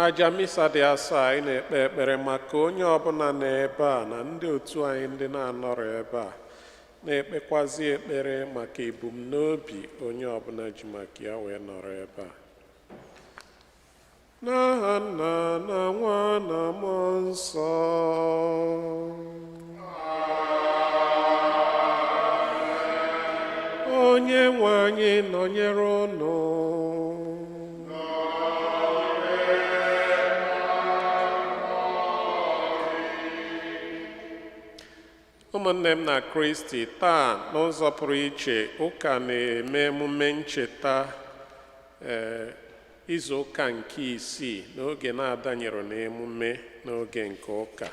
Na aja misa dị asaa, anyị na-ekpe ekpere maka onye ọbụla nọ ebe a na ndị otu anyị ndị na-anọrọ ebe a, na-ekpekwazi ekpere maka ebumnobi onye ọbụla ji maka ya wee nọrọ ebe a. N'aha Nna na Nwa na Mmụọ Nsọ. Onye nwe anyị nọnyere unu. Ụmụnne m na Kristi, taa n'ụzọ pụrụ iche, ụka na-eme emume ncheta izu ụka nke isii n'oge na-adanyere n'emume n'oge nke ụka,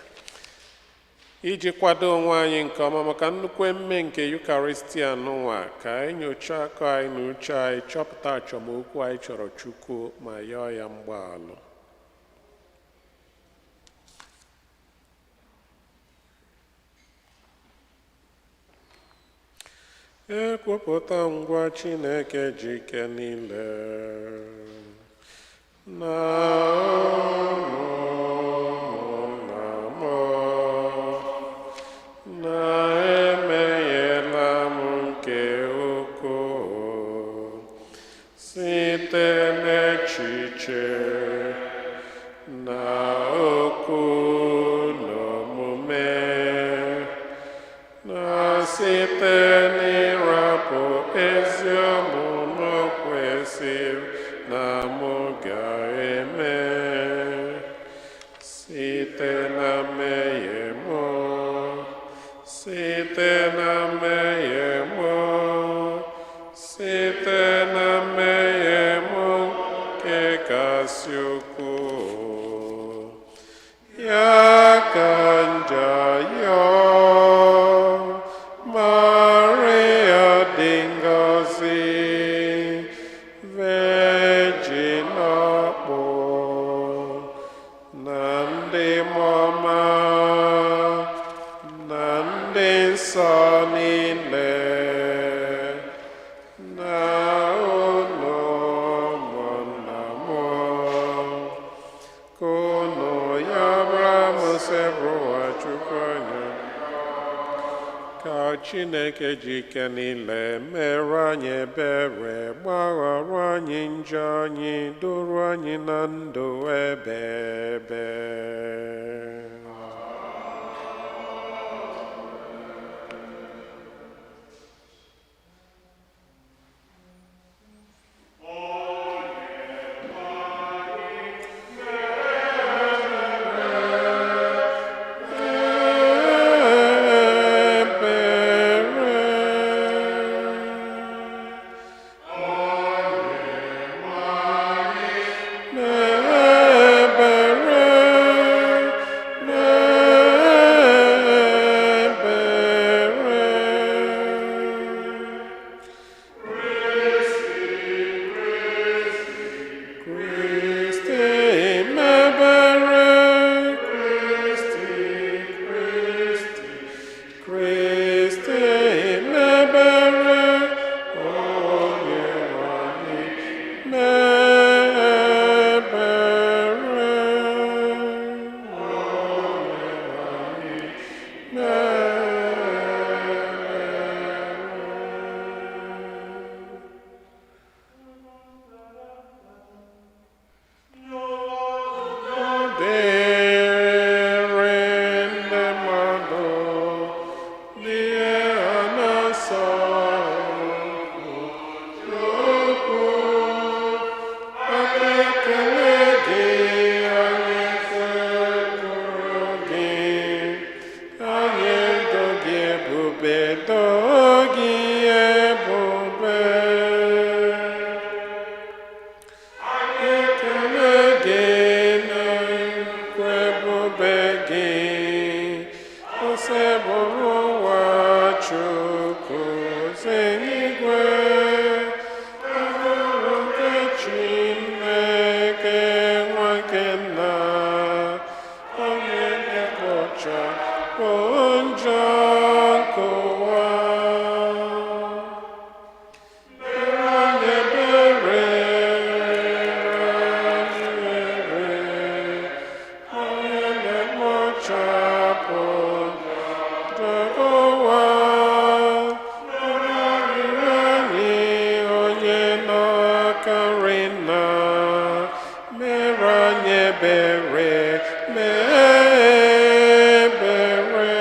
iji kwado onwe anyị nke ọma maka nnukwu emume nke Yukaristia nụnwa. Ka anyị nyochaa akọ anyị na uche anyị, chọpụta achọmokwu anyị chọrọ Chukwu ma yọọ ya mgbaalụ. Ekwupụta ngwa Chineke ji ike niile na ụmụnna m na emehiela m nke ukwuu site n'echiche na okwu na omume, na site n'ịrapụ ezi omume kwesịrị na mụ ga-eme, site na mmehie mụ, site na mmehie mụ, site na mmehie mụ nke kasị ukwuu. Ya ka nja yọọ Maria dị ngọzi, Virgin ọkpụ na ndị mmụọ na ndị nsọ niile, na unu ụmụnna m, ka unu yọbara m Osebụrụwa Chukwu anyị. Ka Chineke ji ike niile mere anyị ebere, gbaghara anyị njọ anyị, duru anyị na ndụ ebe ebe. Christi mebere, Christi, Christi, Christi mebere, onye nwe anyị mebere, onye nwe anyị mebere. Dịrị ndị mmadụ n'ihe a na-asọ Chukwu, anyị ekele gị, anyị sekpụrụ gị, anyị edo gị ebube, doo gị ebube. Ekele gị na nkwa ebube gị, Osebụrụwa Chukwu eluigwe, ọhụrụ nke Chineke nwa nke nna, onye na-ekpochapụ njọ nke ụwa. nke ụwa, nụrụ arịrịọ anyị, onye n'aka nri nna, mere anyị ebere, mee ebere.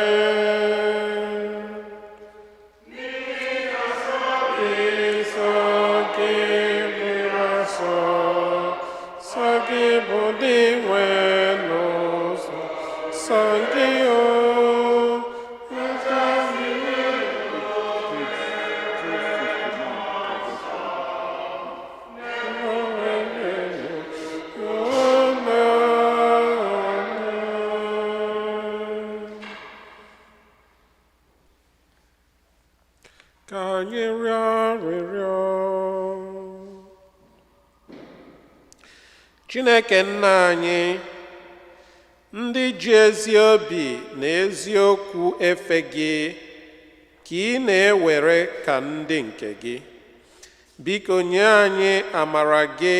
Nsọ gị bụ asọ, sọ gị bụ dị nwe n'ụzọ, sọ gị o. Nsọ gị. Ka anyị rịọ arịrịọ. Chineke nna anyị, ndị ji ezi obi na eziokwu efe gị, ka ị na-ewere ka ndị nke gị. Biko nye anyị amara gị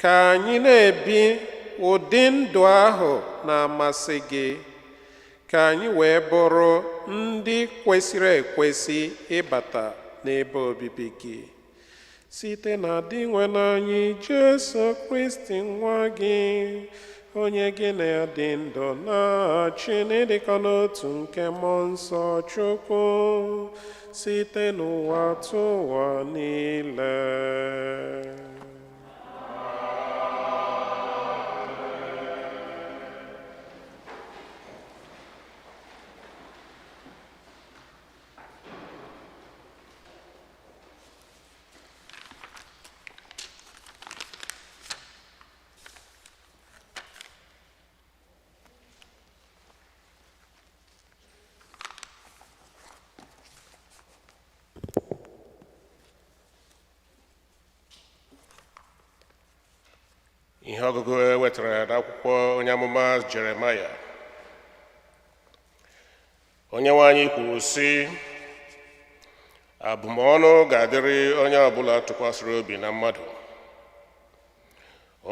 ka anyị na-ebi ụdị ndụ ahụ na-amasị gị, ka anyị wee bụrụ ndị kwesịrị ekwesị ịbata n'ebe obibi gị. Site na Dinwenụ anyị Jesu Kristi nwa gị, onye gị na ya dị ndụ na-achị n'ịdịkọ n'otu nke mmụọ nsọ Chukwu, site n'ụwa tụ ụwa niile. Ihe ọgụgụ e wetara n'akwụkwọ onye amụma Jeremaya. Onye nwe anyị kwuru sị, abụmọnụ ga-adịrị onye ọbụla tụkwasịrị obi na mmadụ,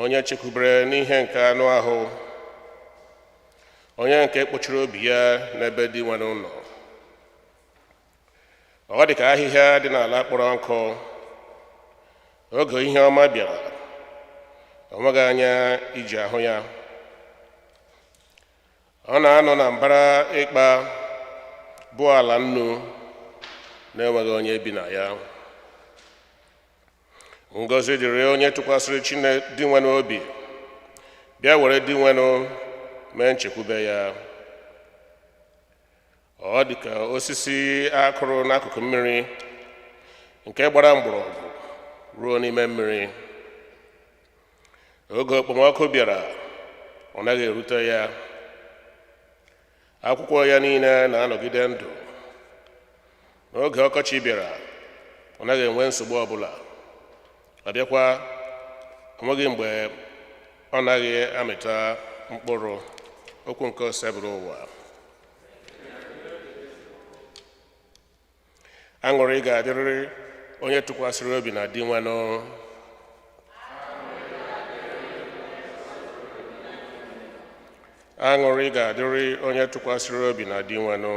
onye chekwubere n'ihe nke anụ ahụ, onye nke kpochiri obi ya n'ebe dị nwere ụlọ. Ọ dị ka ahịhịa dị n'ala kpọrọ nkụ, oge ihe ọma bịara, o nweghị anya iji ahụ ya. Ọ na-anọ na mbara ịkpa bụ ala nnu na-enweghị onye bi na ya. Ngọzi dịrị onye tụkwasịrị Chineke Dinwenụ obi, bịa were Dinwenụ mee nchekwube ya. Ọ dị ka osisi akụrụ n'akụkụ mmiri nke gbara mgbọrọgwụ ruo n'ime mmiri. Oge okpomọkụ bịara, ọ naghị erute ya. Akwụkwọ ya niile na-anọgide ndụ. N'oge ọkọchị bịara, ọ naghị enwe nsogbu ọbụla. Ọ bịakwa, o nweghị mgbe ọ naghị amịta mkpụrụ. Okwu nke osebụrụ ụwa. Aṅụrị ga-adịrịrị onye tụkwasịrị obi na Dinwenụ. Aṅụrị ga-adịrị onye tụkwasịrị obi na Dinwenụ.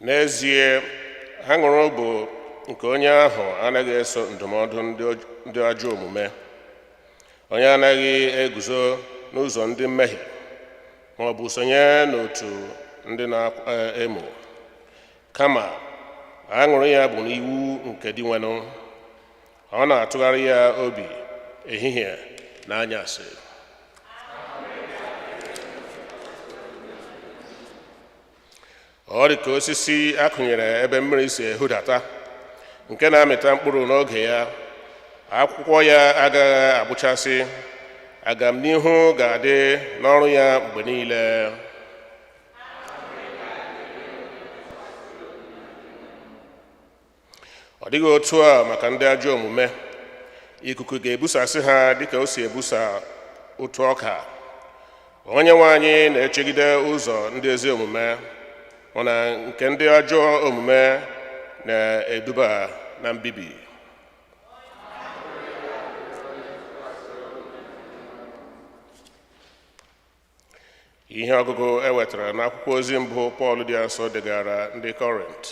N'ezie, aṅụrị bụ nke onye ahụ anaghị eso ndụmọdụ ndị ajọ omume, onye anaghị eguzo n'ụzọ ndị mmehie, ma ọ bụ sonye n'otu ndị na-emo. Kama, aṅụrị ya bụ n'iwu nke Dinwenụ. Ọ na-atụgharị ya obi ehihie na anyasị. Ọ dị ka osisi akụnyere ebe mmiri si ehudata, nke na-amịta mkpụrụ n'oge ya. Akwụkwọ ya agaghị agbụchasị, agamnihu ga-adị n'ọrụ ya mgbe niile. Ọ dịghị otu a maka ndị ajọ omume. Ikuku ga-ebusasị ha dịka o si ebusa ụtụ ọka. Onye nwe anyị na-echegide ụzọ ndị ezi omume, mana nke ndị ajọ omume na-eduba na mbibi. Ihe ọgụgụ e wetara n'akwụkwọ ozi mbụ Pọl dị asọ degara ndị Kọrint.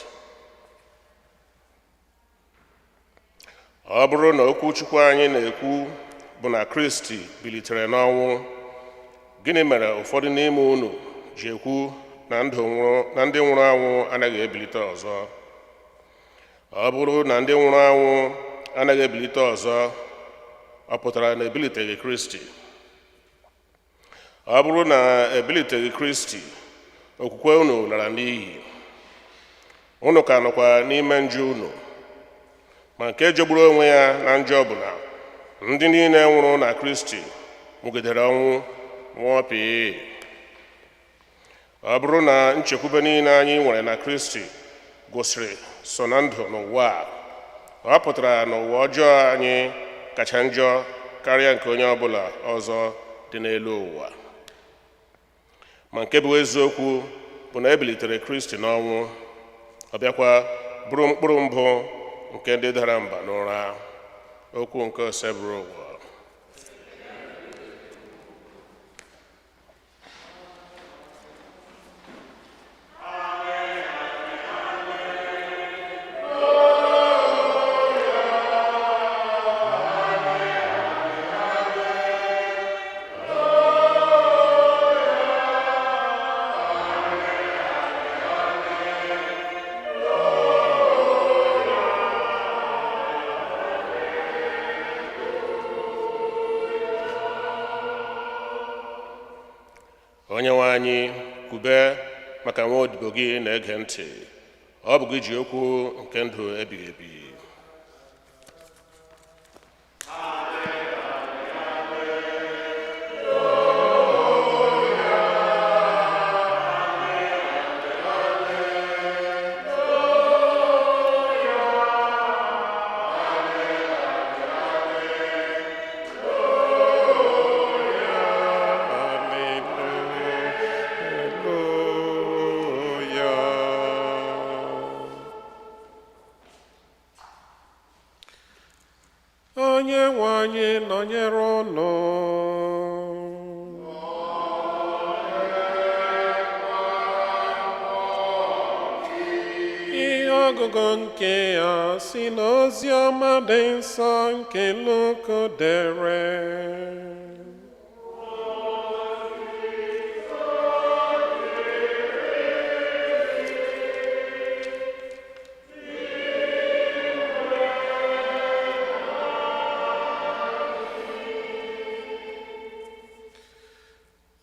Ọ bụrụ na okwu Chukwu anyị na-ekwu bụ na Kristi bilitere n'ọnwụ, gịnị mere ụfọdụ n'ime unu ji ekwu na ndị nwụrụ anwụ anaghị ebilite ọzọ? Ọ bụrụ na ndị nwụrụ anwụ anaghị ebilite ọzọ, ọ pụtara na ebiliteghị Kristi? Ọ bụrụ na ebiliteghị Kristi, okwukwe unu lara n'iyi, unu ka nọkwa n'ime njọ unu. Ma nke jọgburu onwe ya na njọ bụ na ndị niile nwụrụ na Kristi nwụgidere ọnwụ nwụọ pịị. Ọ bụrụ na nchekwube niile anyị nwere na Kristi gwụsịrị so na ndụ n'ụwa a, ọ pụtara na ụwa ọjọọ anyị kacha njọ karịa nke onye ọbụla ọzọ dị n'elu ụwa. Ma nke bụ eziokwu bụ na e bilitere Kristi n'ọnwụ, ọ bịakwa bụrụ mkpụrụ mbụ nke ndị dara mba n'ụra. Okwu nke osebụrụ ụwa. Onye nwe anyị, kwube maka nwa odibo gị na-ege ntị. Ọ bụ gị ji okwu nke ndụ ebighị ebi. Onye nwe anyị nọnyere unu. Ihe ọgụgụ nke ya si n'ozi ọma dị nsọ nke Luk dere.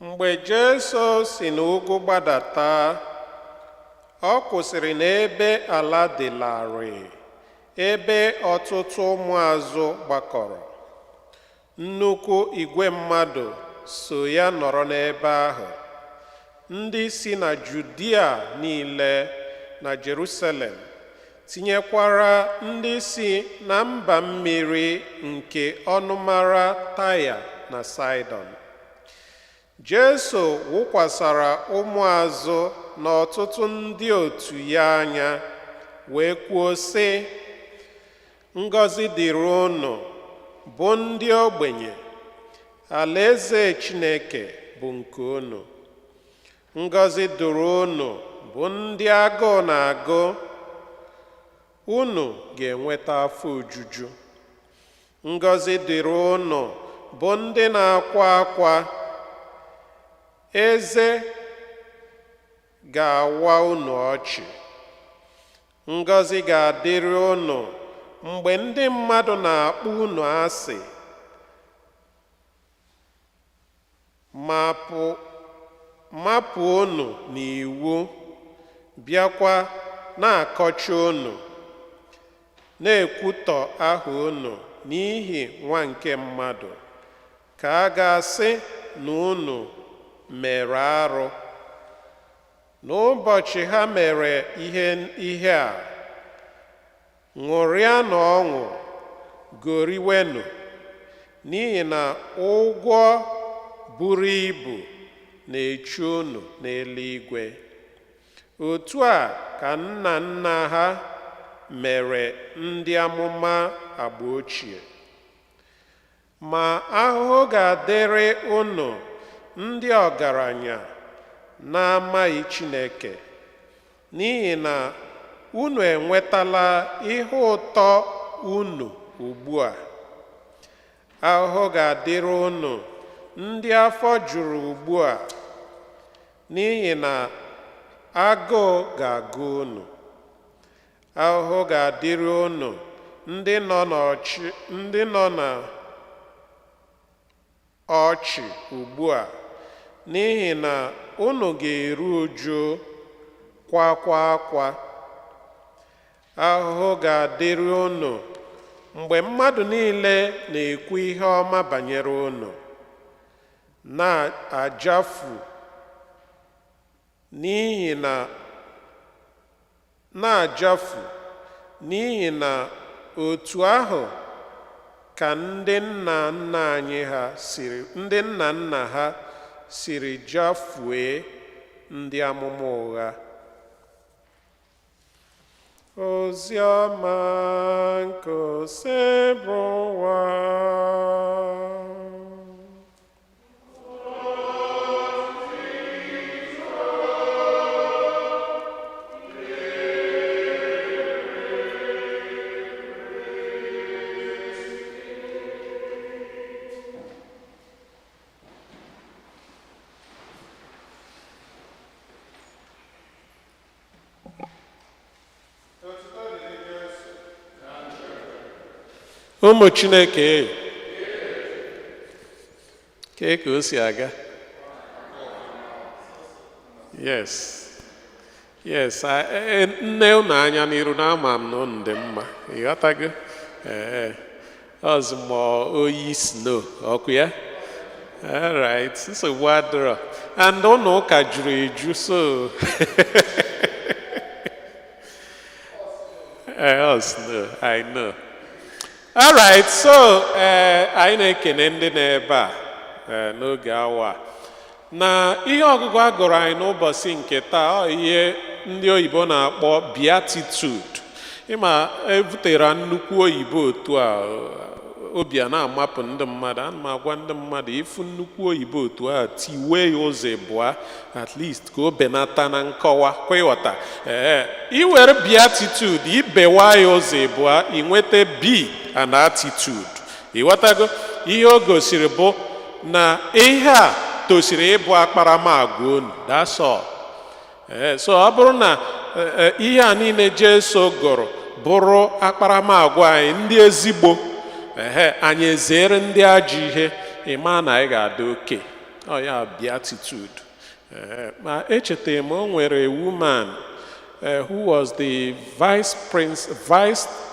Mgbe Jesu si n'ugwu gbadata, ọ kwụsịrị n'ebe ala dị larịị, ebe ọtụtụ ụmụazụ gbakọrọ. Nnukwu igwe mmadụ so ya nọrọ n'ebe ahụ, ndị si na Judia niile na Jerusalem, tinyekwara ndị si na mba mmiri nke ọnụmara Taya na Saịdọn. Jesu wụkwasara ụmụazụ na ọtụtụ ndị otu ya anya wee kwuo sị, Ngọzi dịrị unu bụ ndị ogbenye, alaeze Chineke bụ nke unu. Ngọzi dịrị unu bụ ndị agụụ na-agụ, unu ga-enweta afọ ojuju. Ngọzi dịrị unu bụ ndị na-akwa akwa, eze ga-awa unu ọchị. Ngọzi ga-adịrị unu mgbe ndị mmadụ na-akpọ unu asị, mapụ unu n'iwu, bịakwa na-akọcha unu, na-ekwutọ aha unu n'ihi nwa nke mmadụ, ka a ga-asị na unu mere arụ. N'ụbọchị ha mere ihe a, ṅụrịanụ ọṅụ, goriwenụ, n'ihi na ụgwọ buru ibu na-eche unu n'eluigwe. Otu a ka nna nna ha mere ndị amụma agba ochie. Ma ahụhụ ga-adịrị unu ndị ọgaranya na-amaghị Chineke, n'ihi na unu enwetala ihe ụtọ unu ugbu a. Ahụhụ ga-adịrị unu ndị afọ juru ugbu a, n'ihi na agụụ ga-agụ unu. Ahụhụ ga-adịrị unu ndị nọ n'ọchị ndị nọ na ọchị ugbu a, n'ihi na unu ga-eru uju kwakwa akwa. Ahụhụ ga-adịrị unu mgbe mmadụ niile na-ekwu ihe ọma banyere unu, na-ajafu n'ihi na na-ajafu n'ihi na otu ahụ ka ndị nna nna anyị ha siri ndị nna nna ha siri jafue ndị amụma ụgha. Ozi ọma nke Osebụrụwa. Ụmụ Chineke, kee ka o si aga? Yes, nne unu anya n'iru na ama m na unu dị mma, ịghọtago? Ee, ọzọ ma oyi snow ọkụ ya. All right, nsogbu adịrọ, and ụnụ ụka juru eju, so ọ snow, I know. All right, so anyị na-ekene ndị nọ ebe a n'oge awa a. Na ihe ọgụgụ a gụrụ anyị n'ụbọchị nke taa, ọ ihe ndị oyibo na-akpọ beatitude. Ịma ebutere nnukwu oyibo otu a, obi a na-amapụ ndị mmadụ. Ana m agwa ndị mmadụ, ịfụ nnukwu oyibo otu a, tiwee ya ụzọ ịbụa at least ka o benata na nkọwa kwa, ịghọta? Ee, iwere beatitude ibewa ya ụzọ ịbụa, inweta b and attitude, ịghọtago? Ihe o gosiri bụ na ihe a tosiri ịbụ akparamagwa unu, that's all. Ee, so ọ bụrụ na ihe a niile Jesu gụrụ bụrụ akparamagwa anyị ndị ezigbo, ehe, anyị ezere ndị ajọ ihe, ịma na anyị ga-adị oke. Ọ ya beatitude. Ee, ma echetara m o nwere a woman who was the vice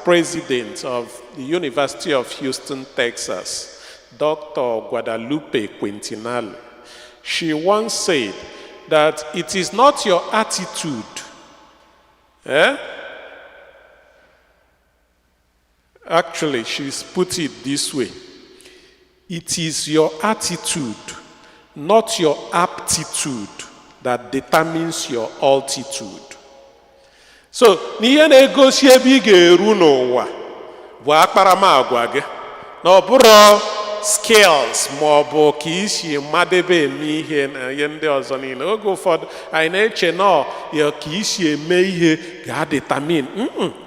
president of the University of Houston, Texas, Dr. Guadalupe Quintanilla. She once said that it is not your attitude, eh? Actually, she's put it this way: it is your attitude, not your aptitude, that determines your altitude. So, n'ihe na-egosi ebe ị ga-eru n'ụwa bụ akparamagwa gị, na ọ bụrụ skills ma ọ bụ ka isi madebe eme ihe na ihe ndị ọzọ niile. Oge ụfọdụ anyị na-eche na ọ ya ka isi eme ihe ga-adetermine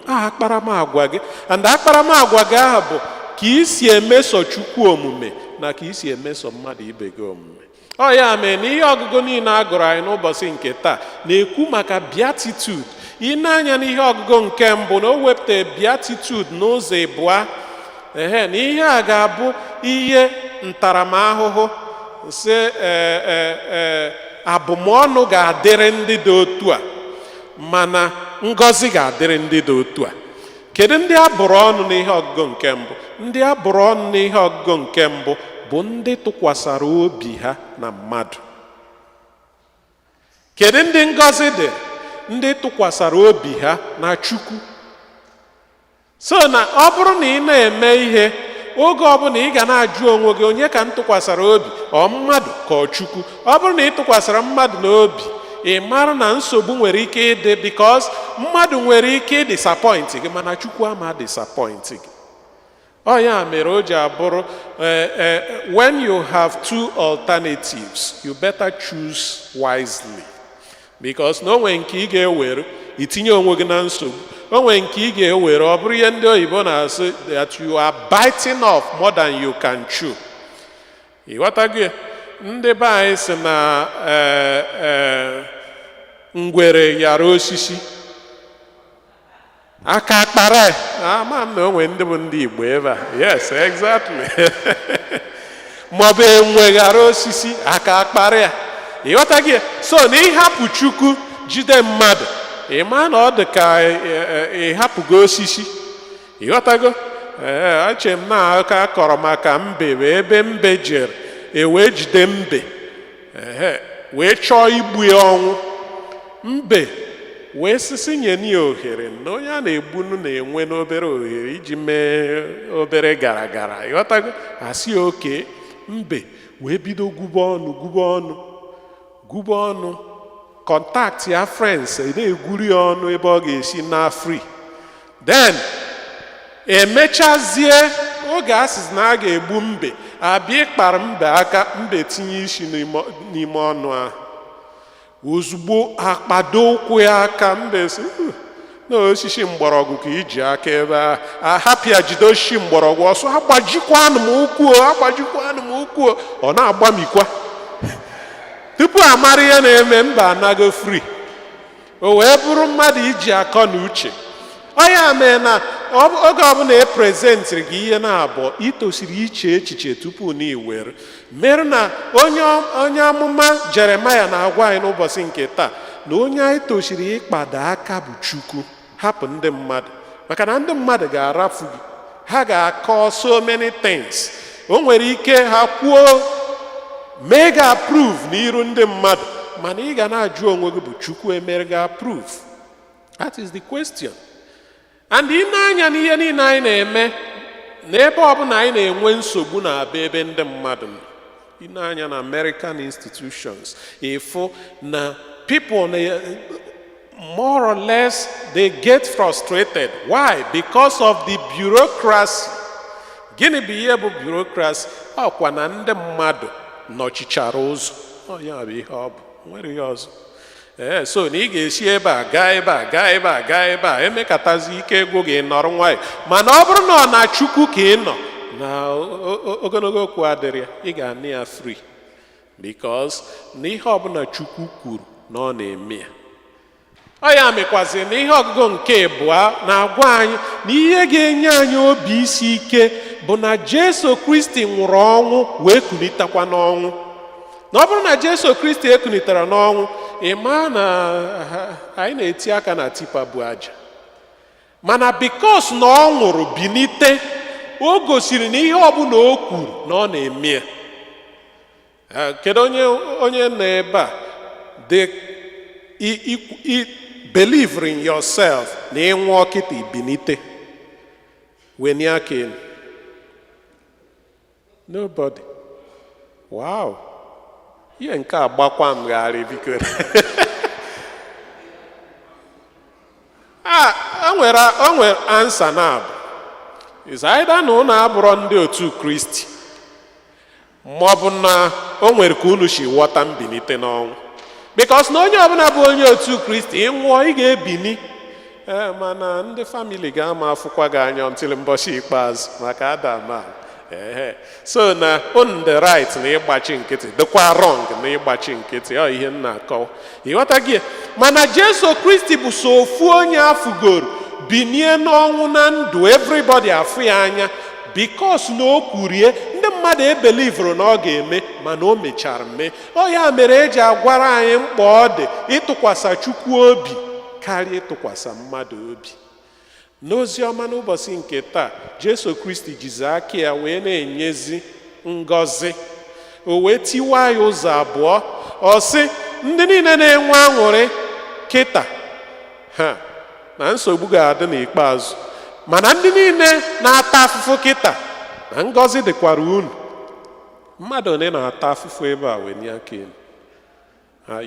a akparamagwa gị, and akparamagwa gị ahụ bụ ka isi emeso Chukwu omume na ka isi emeso mmadụ ibe gị omume. Ọ ya mere na ihe ọgụgụ niile a gụrụ anyị n'ụbọchị nke taa na-ekwu maka beatitude. Ị na-anya n'ihe ọgụgụ nke mbụ na o wepụta beatitude n'ụzọ ịbụa, ehe, na ihe a ga-abụ ihe ntaramahụhụ si abụmọnụ ga-adịrị ndị dị otu a, mana ngọzi ga-adịrị ndị dị otu a. Kedu ndị a bụrụ ọnụ n'ihe ọgụgụ nke mbụ? Ndị a bụrụ ọnụ n'ihe ọgụgụ nke mbụ bụ ndị tụkwasara obi ha na mmadụ. Kedu ndị ngọzi dị? Ndị tụkwasara obi ha na Chukwu. So na ọ bụrụ na ị na-eme ihe, oge ọbụla ị ga na-ajụ onwe gị, onye ka m tụkwasara obi, ọ mmadụ ka ọ Chukwu? Ọ bụrụ na ị tụkwasara mmadụ n'obi, ị mara na nsogbu nwere ike ịdị, because mmadụ nwere ike ịdisappoint gị, mana Chukwu ama disappoint gị. Ọ ya mere o ji abụrụ when you have two alternatives, you better choose wisely, because na o nwere nke ị ga-ewere itinye onwe gị na nsogbu, o nwere nke ị ga-ewere, ọ bụrụ ihe ndị oyibo na-asị that you are biting off more than you can chew. Ịghọtago ya? Ndị be anyị sị na ngwere yara osisi aka akpara ya. Ama m na o nwere ndị bụ ndị Igbo ebe a. Yes, exactly. Maọbụ enwe ghara osisi aka akpara ya. Ịghọtago ya? So na ịhapụ Chukwu jide mmadụ, ị ma na ọ dị ka ịhapụgo osisi. Ịghọtago? Ee, eche m na aka akọrọ maka mbe bụ ebe mbe jere, e wee jide mbe, ehe, wee chọọ igbu ya ọnwụ. Mbe wee sisi nye ya ohere na onye a na-egbunu na-enwe n'obere ohere iji mee obere gara gara. Ịghọtago? Asị ya oke. Mbe wee bido gwube ọnụ, gwube ọnụ, gwube ọnụ, contact ya friends, na-egwuri ya ọnụ ebe ọ ga-esi na free. Then emechazie, oge a sị na a ga-egbu mbe, abịa ịkpara mbe aka, mbe tinye isi n'ime ọnụ ahụ. Ozugbo akpado ụkwụ ya aka, mbe sị, "Uh, na osisi mgbọrọgwụ ka iji aka ebe a." Ahapụ ya, jide osisi mgbọrọgwụ ọsọ, "Agbajikwanụ m ụkwụ o, agbajikwanụ m ụkwụ o." Ọ na-agbamikwa. Tupu amara ihe na-eme, mba anago free. O wee bụrụ mmadụ iji akọ na uche. Ọ ya mee na oge ọbụla e presentịrị gị ihe na-abụọ, itosiri iche echiche tupu na iwere. Mere na onye amụma Jeremaya na-agwa anyị n'ụbọchị nke taa na onye anyị tosiri ịkpado aka bụ Chukwu, hapụ ndị mmadụ, maka na ndị mmadụ ga-arafu gị, ha ga-akọ so many things. O nwere ike ha kwuo mee gị approve n'iru ndị mmadụ, mana ị ga na-ajụ onwe gị, bụ Chukwu emere gị approve? That is the question. And ị na-anya n'ihe niile anyị na-eme, n'ebe ọbụla anyị na-enwe nsogbu na-abịa ebe ndị mmadụ nọ. Ị na-anya na American institutions, ịfụ na people na more or less they get frustrated. Why? Because of the bureaucracy. Gịnị bụ ihe bụ bureaucracy? Ọkwa na ndị mmadụ nọchichara ụzọ. Ọ ya bụ ihe ọ bụ, nwere ihe ọzọ. Ee, so na ị ga-esi ebe a gaa ebe a, gaa ebe a, gaa ebe a, emekatazi ike egwu gị nọrọ nwayọ. Mana ọ bụrụ na ọ na Chukwu ka ị nọ na ogologo okwu adịrị ya, ị ga-anị ya free, because na ihe ọbụla Chukwu kwuru na ọ na-eme ya. Ọ ya mekwazị na ihe ọgụgụ nke abụọ na-agwa anyị na ihe ga-enye anyị obi isi ike bụ na Jesu Kristi nwụrụ ọnwụ wee kulitakwa n'ọnwụ. Na ọ bụrụ na Jesu Kristi ekunitere n'ọnwụ, ị maa na anyị na-eti aka na tipper bụ aja. Mana because na ọ nwụrụ bilite, o gosiri na ihe ọbụla o kwuru na ọ na-eme ya. Kedu onye nọ ebe a dị believe in yourself na ị nwụọ kịta ibilite? Wenie aka elu. Nobody. Wow, ihe nke a gbakwa m gharị, biko. A o nwere answer na abụ is either na unu abụrọ ndị otu Kristi, maọbụ na o nwere ka unu si ghọta mbilite n'ọnwụ, because na onye ọbụla bụ onye otu Kristi, ị nwụọ, ị ga-ebini. Ee, mana ndị family ga-ama afụkwa gị anya until mbọchị ikpeazụ maka Adam a. Ehe, so na on the right na ịgbachi nkịtị, dịkwa wrong na ịgbachi nkịtị. Ọ ihe m na-akọwa, ịghọta gị? Mana Jesu Kristi bụ so ofu onye afụgoro binie n'ọnwụ na ndụ, everybody afụ ya anya, because na o kwurie, ndị mmadụ ebelivuru na ọ ga-eme, mana o mechara mee. Ọ ya mere eji agwara anyị mkpa ọ dị ịtụkwasị Chukwu obi karịa ịtụkwasị mmadụ obi. N'ozi ọma n'ụbọchị nke taa, Jesu Kristi jizi aka ya wee na-enyezi ngọzi. O wee tiwa ya ụzọ abụọ. Ọ sị ndị niile na-enwe aṅụrị kịta ha na nsogbu ga-adị n'ikpeazụ, mana ndị niile na-ata afụfụ kịta na ngọzi dịkwara unu. Mmadụ one na-ata afụfụ ebe a? Wee aka elu.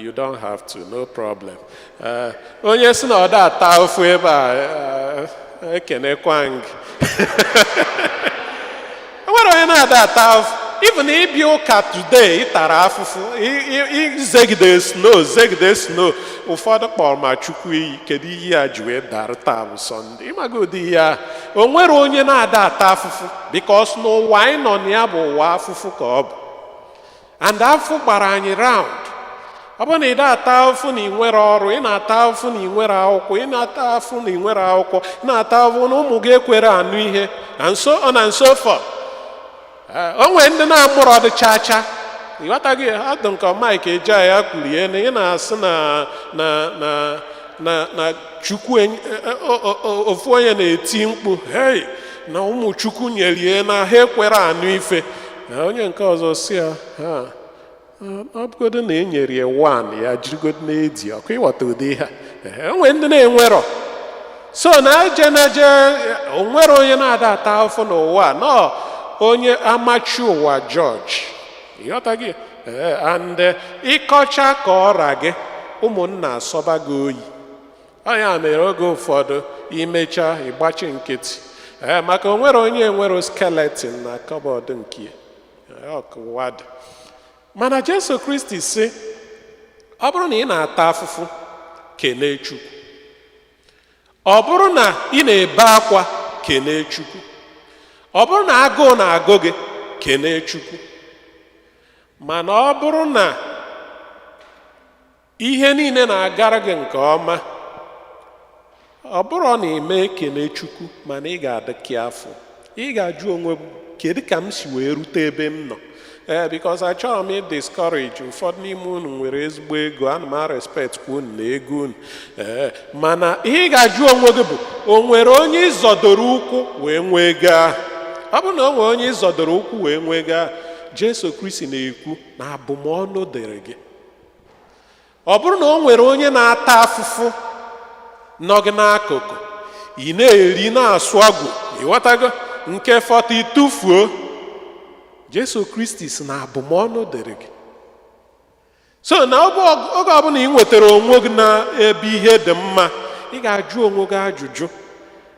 You don't have to, no problem. Onye si na ọ da ata afụfụ ebe a, ekenekwa m gị. na-ada ata afụfụ. Even ịbịa ụka today, ị tara afụfụ. Izegide snow, zegide snow. Ụfọdụ kpọrọ ma Chukwu iyi, kedu ihe a ji wee dara taa bụ Sunday? Ịmaga ụdị ihe ahụ. O nwere onye na-ada ata afụfụ, because n'ụwa anyị nọ na ya bụ ụwa afụfụ ka ọ bụ, and afụfụ gbara anyị round. Ọ bụrụ na ị da-ata afụfụ na ị nwere ọrụ, ị na-ata afụfụ na ị nwere akwụkwọ, ị na-ata afụfụ na ị nwere akwụkwọ, ị na-ata afụfụ na ụmụ gị ekwere anụ ihe, and so on and so forth. O nwere ndị na-amụrụ ọdị chaa chaa, ịghọtaghị? Adụ nke Mike Ejeagha kwuru ya na ị na-asị na Chukwu ofu onye na-eti mkpu, "Hey," na ụmụ Chukwu nyerie na ha ekwere anụ ife. Na onye nke ọzọ si ya, ha ọ bụgodo na e nyere ya one, ya jirigodo na-edi ọkụ. Ịghọta ụdị ihe a? O nwere ndị na-enwerọ. So na eje na je, o nwere onye na-ada ata afụfụ n'ụwa a, nọ onye amachi ụwa George, ịghọta gị? And ịkọcha ka ọra gị, ụmụnna asọba gị oyi. Ọ ya mere oge ụfọdụ imecha, ịgbachi nkịtị, ee, maka o nwere onye nwere skeleton na cupboard nke ya. Ọ ka ụwa dị. Mana Jesu Kristi sị, ọ bụrụ na ị na-ata afụfụ, kenee Chukwu. Ọ bụrụ na ị na-ebe akwa, kenee Chukwu. Ọ bụrụ na agụụ na-agụ gị, kenee Chukwu. Mana ọ bụrụ na ihe niile na-agara gị nke ọma, ọ bụrụ na ime ekele Chukwu, mana ị ga-adị ka afọ, ị ga-ajụ onwe gị, kedu ka m si wee rute ebe m nọ? Ee, because achọrọ m ịdiscourage ụfọdụ n'ime unu nwere ezigbo ego. Ana m respect kwa unu na ego unu. Ee, mana ihe ị ga-ajụ onwe gị bụ, o nwere onye ịzọdoro ụkwụ wee nwee ego ahụ? Ọ bụrụ na o nwere onye ịzọdoro ụkwụ wee nwee ego ahụ, Jesu Kristi na-ekwu na abụmọnụ dịrị gị. Ọ bụrụ na o nwere onye na-ata afụfụ nọ gị n'akụkụ, ị na-eri na-asụ agwụ, ịghọtago, nke fọta ịtụfuo, Jesu Kristi si na abụmọnụ dịrị gị. So na oge ọbụla ị nwetara onwe gị na ebe ihe dị mma, ị ga-ajụ onwe gị ajụjụ,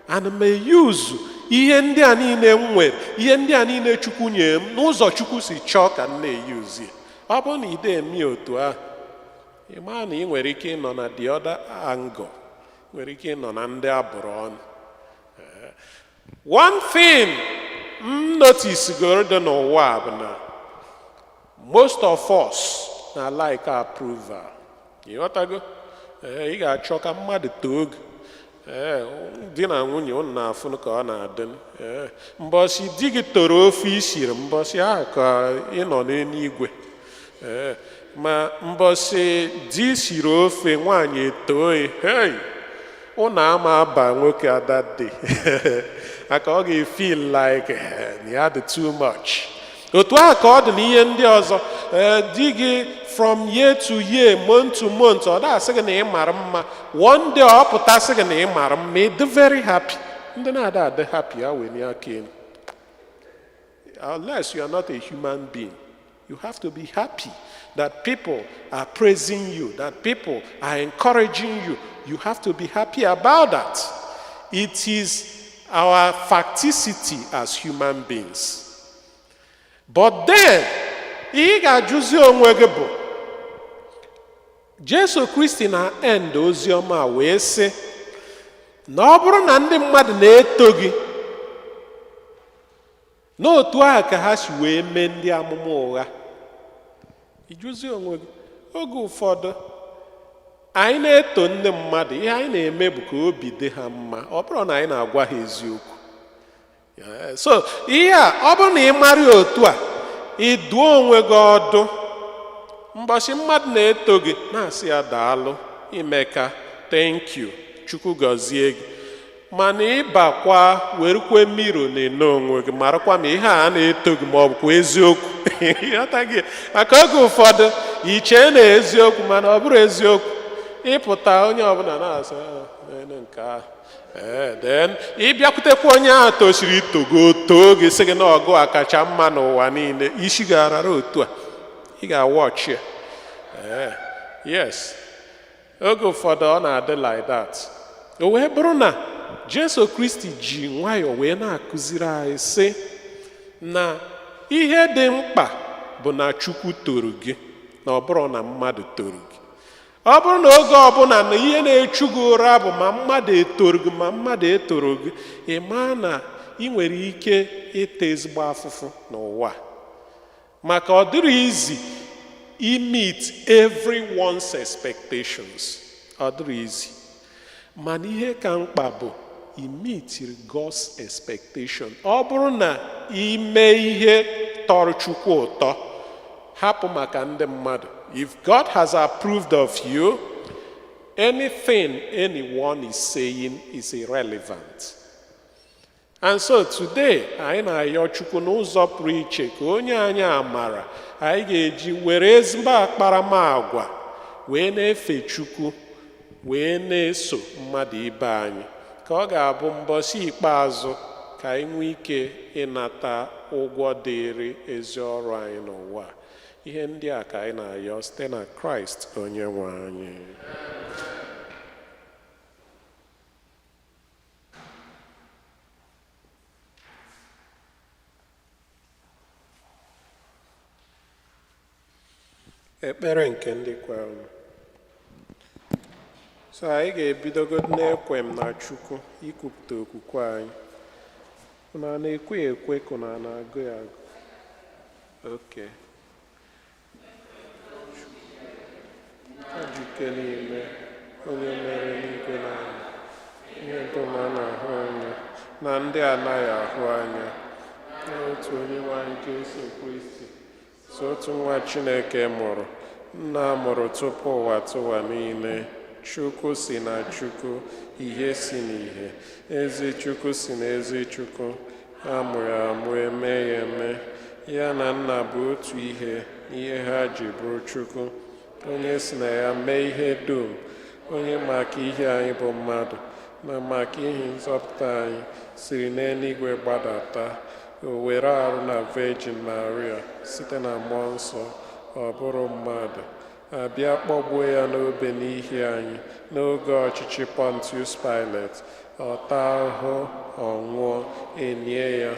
ana m eyuzu ihe ndị a niile m nwere, ihe ndị a niile Chukwu nye m, n'ụzọ Chukwu si chọọ ka m na-eyuzu ya? Ọ bụrụ na ị dị eme otu ahụ, ị maa na ị nwere ike ịnọ na the other angle, nwere ike ịnọ na ndị abụrụ ọnụ. One thing m notice goro dị n'ụwa a bụ na most of us na like approval, ịghọtago? Ee, ị ga-achọ ka mmadụ too gị. Ee, di na nwunye unu na-afụ ka ọ na-adị. Ee, mbọsị di gị toro ofe isiri, mbọsị ahụ ka ị nọ n'eluigwe. Ee, ma mbọsị di siri ofe, nwaanyị etoo, hey, ụnụ ama aba nwoke that day, maka ọ ga-feel like ya dị too much. Otu ahụ ka ọ dị n'ihe ndị ọzọ. Ee, di gị from year to year, month to month, ọ da-asị gị na ị mara mma. One day ọ pụta sị gị na ị mara mma, ị dị very happy. Ndị na-ada adị happy, ya wee aka elu. Unless you are not a human being. You have to be happy that people are praising you, that people are encouraging you. You have to be happy about that. It is our facticity as human beings. But then, ihe ị ga-ajụzi onwe gị bụ, Jesu Kristi na end ozi ọma wee sị na ọ bụrụ na ndị mmadụ na-eto gị n'otu ahụ ka ha si wee mee ndị amụma ụgha, ịjụzi onwe gị. Oge ụfọdụ anyị na-eto ndị mmadụ, ihe anyị na-eme bụ ka obi dị ha mma, ọ bụrụ na anyị na-agwa ha eziokwu. So ihe a, ọ bụrụ na ị mara ya otu a, ị duo onwe gị ọdụ. Mbọchị mmadụ na-eto gị, na-asị ya, "Daalụ, imeka, thank you, Chukwu gọzie gị." Mana ịbakwa werukwe mirror na-ene onwe gị, marakwa ma ihe a na-eto gị ma ọ bụkwa eziokwu. Ịghọta gị? Maka oge ụfọdụ i chee na eziokwu, mana ọ bụrụ eziokwu, ịpụta, onye ọbụla na-asị, "Ah, nene nke ahụ." Ee, then ịbịakwutekwa onye ahụ tosiri itogo too gị, sị gị na ọgụ a kacha mma n'ụwa niile, isi ga-arara otu a, ị ga-awọchi ya. Ee, yes, oge ụfọdụ ọ na-adị like that. O wee bụrụ na Jesu Kristi ji nwayọọ wee na-akụziri anyị sị na Ihe dị mkpa bụ na Chukwu toro gị, na ọ bụrụ na mmadụ toro gị. Ọ bụrụ na oge ọbụla na ihe na-echu gị ụra bụ ma mmadụ etoro gị ma mmadụ etoro gị, ị maa na ị nwere ike ịta ezigbo afụfụ n'ụwa, maka ọ dịrị easy i-meet everyone's expectations. Ọ dịrị easy, mana ihe ka mkpa bụ i-meet God's expectation. Ọ bụrụ na ime ihe tọrọ Chukwu ụtọ, hapụ maka ndị mmadụ. If God has approved of you, anything anyone is saying is irrelevant. And so today, anyị na-ayọ Chukwu n'ụzọ pụrụ iche ka onye anyị amara anyị ga-eji were ezigbo akparamagwa wee na-efe Chukwu, wee na-eso mmadụ ibe anyị, ka ọ ga-abụ mbọsị ikpeazụ ka anyị nwee ike ịnata ụgwọ dịịrị ezi ọrụ anyị n'ụwa. Ihe ndị a ka anyị na-ayọ site na Kraịst onye nwe anyị. Ekpere nke ndị kwere. So anyị ga-ebidogodu n'ekwe m na Chukwu, ikwupụta okwukwe anyị. Unu a na-ekwe ya ekwe ka unu a na-agụ ya agụ? Okay. Ajike niile, onye mere n'igwe na ala, ihe dum a na-ahụ anya na ndị anaghị ahụ anya, n'otu Onyenwe anyị Jesu Kristi, so otu nwa Chineke mụrụ, nna mụrụ tupu ụwa tụwa niile, Chukwu si na Chukwu, ihe si n'ihe, ezi Chukwu si na ezi Chukwu, a mụrụ amụ, eme ya eme, ya na nna bụ otu ihe n'ihe ha ji bụrụ Chukwu, onye si na ya mee ihe dum, onye maka ihe anyị bụ mmadụ na maka ihe nzọpụta anyị siri n'eluigwe gbadata, o were arụ na Virgin Maria site na Mmụọ Nsọ, ọ bụrụ mmadụ, abịa kpọgbuo ya n'obe n'ihi anyị n'oge ọchịchị Pontius Pilate, ọ taa ahụhụ, ọ nwụọ, enie ya,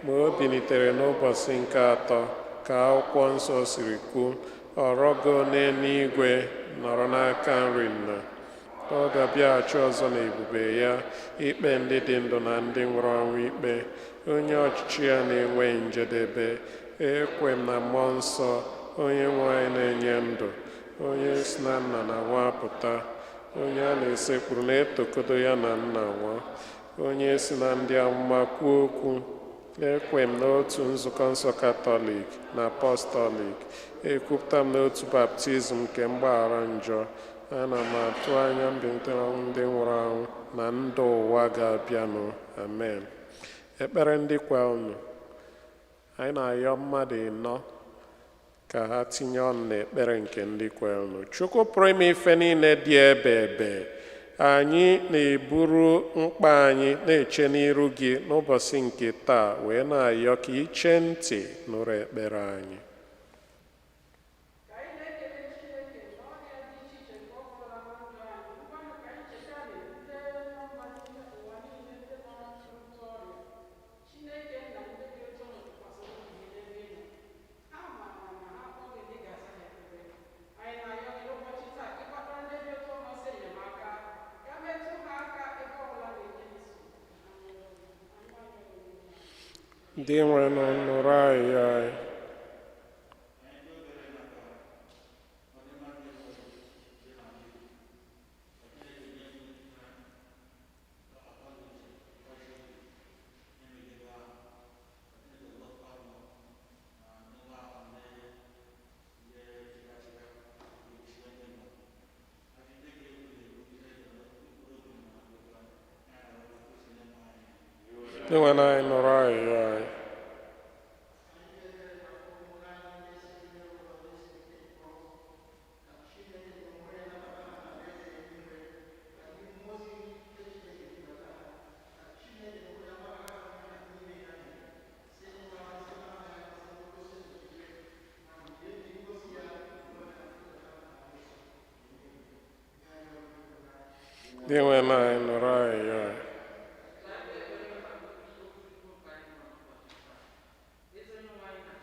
ma o bilitere n'ụbọchị nke atọ ka akwụkwọ nsọ siri kwuo, ọ rọgo n'eluigwe, nọrọ n'aka nri nna. Ọ ga-abịaghachi ọzọ n'ebube ya ikpe ndị dị ndụ na ndị nwụrụ anwụ ikpe, onye ọchịchị ya na-enweghị njedebe. Ekwe m na Mmụọ Nsọ, onye nwe anyị na-enye ndụ, onye si na nna na nwa pụta, onye a na-esekpuru na-etokodo ya na nna nwa, onye si na ndị amụma kwuo okwu. Ekwe m n'otu nzukọ nsọ Katọlik na Apọstọlik. Ekwupụta m n'otu baptizim nke mgbaghara njọ. Ana m atụ anya mbilite n'ọnwụ ndị nwụrụ anwụ na ndụ ụwa ga-abịanụ. Amen. Ekpere ndị kwa unu. Anyị na-ayọ mmadụ ịnọ ka ha tinye ọnụ n'ekpere nke ndị kwere unu. Chukwu pụrụ ime ife niile dị ebe ebe, anyị na-eburu mkpa anyị na-eche n'iru gị n'ụbọchị nke taa, wee na-ayọ ka iche ntị nụrụ ekpere anyị. Ka anyị na-ekele Chineke na ọrịa dị iche iche nke ọ gwọrọla na ndụ anyị, ngwanụ ka anyị cheta na ndị nọ mba niile, ụwa niile, ndị nọ n'otu ọrịa. Chineke na ndị dị otu ọnụ tụkwasịrị obi n'ebe ị nọ. Ha maara na ha akpọghị gị ga-aza ha ekpere. Anyị na-arịọ gị n'ụbọchị taa ka ị gbatara ndị dị otu ọnụ ọsọ enyemaka, ka metụ ha aka ebe ọbụla na-enye ha nsogbu, ka ha nwere onwe ha. Anyị arịọ gị. Ndị nwe nọ, nụrụ arịrịọ anyị. Ndị nwe anyị, nụrụ arịrịọ anyị. Ndị nwe anyị, nụrụ arịrịọ anyị. Ezi Onyenwe anyị na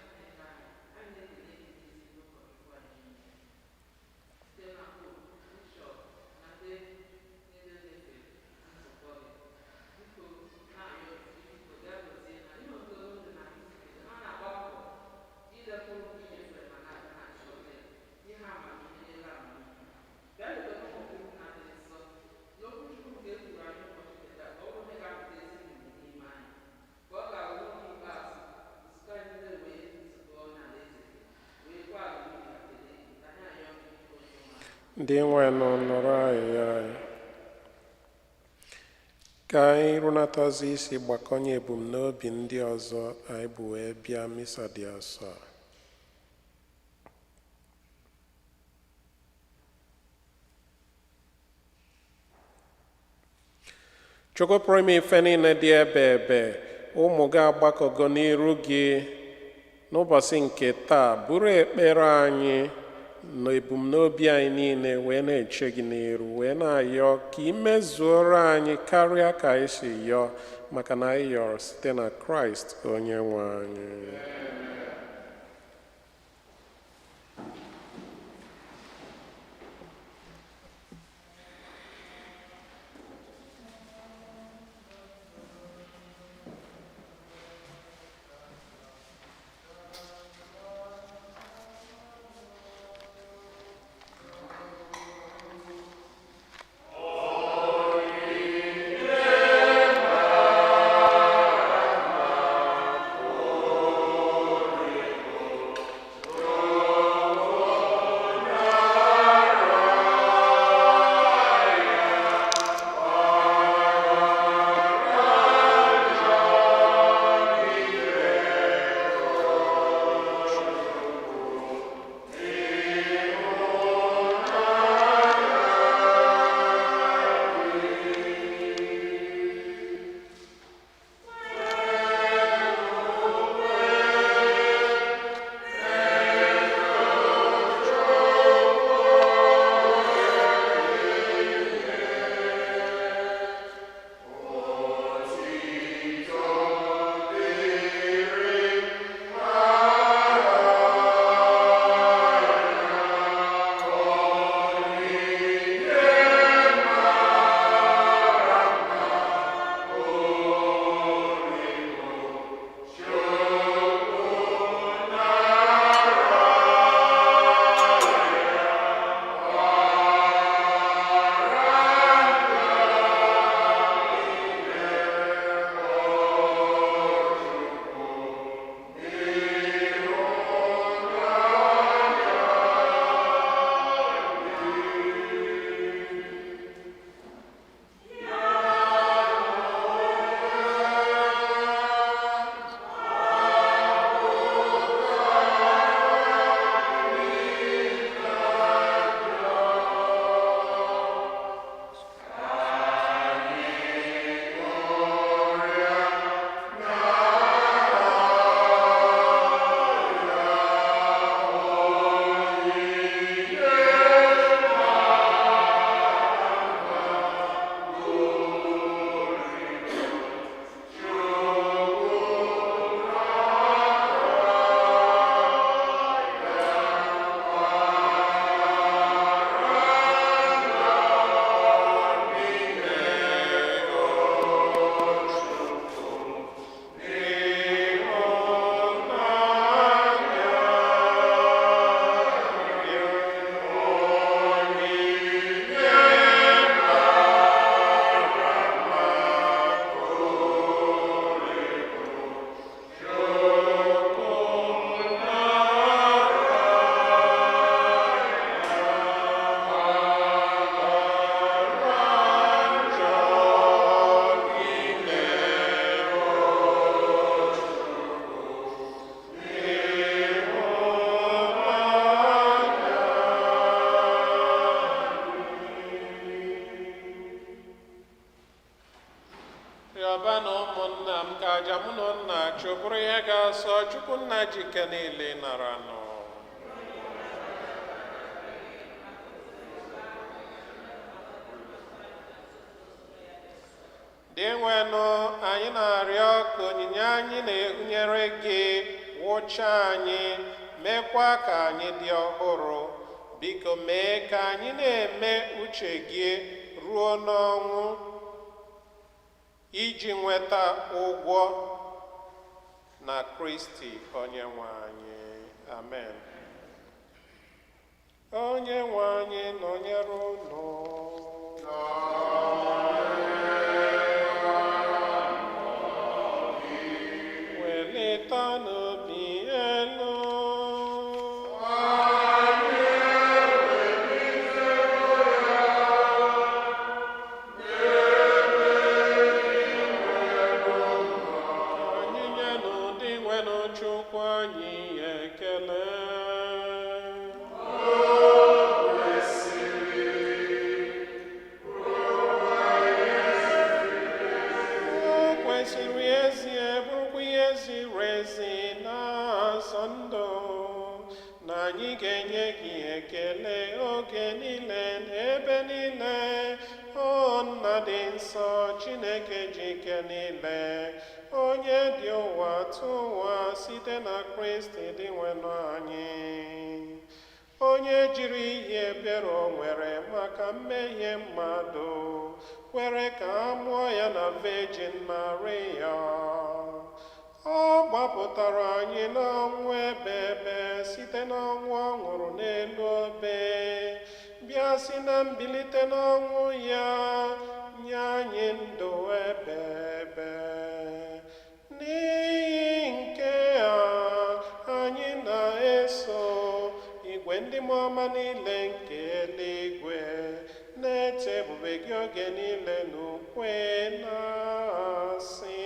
Ndị nwenụ nụrụ arịrịọ anyị. Ka anyị rụnatazi isi gbakọnye ebumnobi ndị ọzọ anyị bụ wee bịa misa dị asọ a. Chukwu pụrụ ime ife niile dị ebe ebe, ụmụ gị agbakọgo n'iru gị n'ụbọchị nke taa, bụrụ ekpere anyị na ebumnobi anyị niile wee na-eche gị n'iru, wee na-ayọ ka ị mezuoro anyị karịa ka anyị si yọọ, maka na anyị yọrọ site na Kraịst onye nwe anyị. Rịọba na ụmụnna m ka aja mụ na unu na-achụ bụrụ ihe ga-asọ Chukwu nna ji ike niile nara nụ. Dị nwenụ, anyị na-arịọ ka onyinye anyị na-enyere gị wụchaa anyị, mekwa ka anyị dị ọhụrụ. Biko mee ka anyị na-eme uche gị ruo n'ọnwụ iji nweta ụgwọ na Kristi onye nwe anyị. Amen. Onye nwe anyị nọnyere unu. Welite n'obi elu. n'ebe niile. O Nna dị nsọ, Chineke ji ike niile, onye dị ụwa tụ ụwa site na Kristi dị nwenụ anyị, onye jiri ihe ebere o nwere maka mmehie mmadụ kwere ka a mụọ ya na Virgin Maria. Ọ gbapụtara anyị n'ọnwụ ebe ebe site n'ọnwụ ọ nwụrụ n'elu obe, bịa si na mbilite n'ọnwụ ya nye anyị ndụ ebe ebe. N'ihi nke a anyị na-eso igwe ndị mmụọ ọma niile nke eluigwe na-eto ebube gị oge niile n'ukwe na-asị: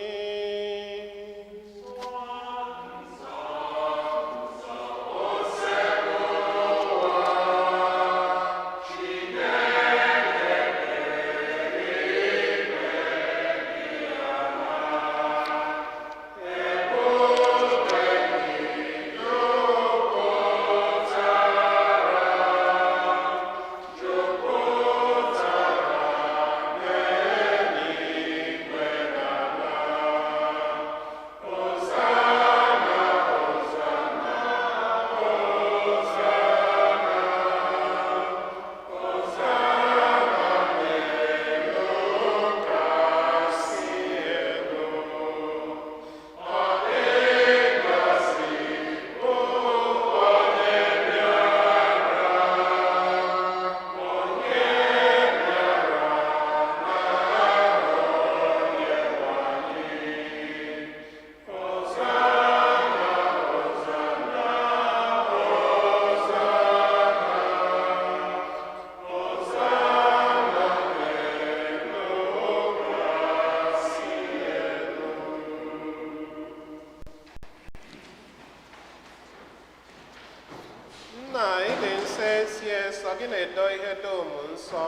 Nna, ị dị nsọ ezie, sọ gị na-edo ihe dum nsọ.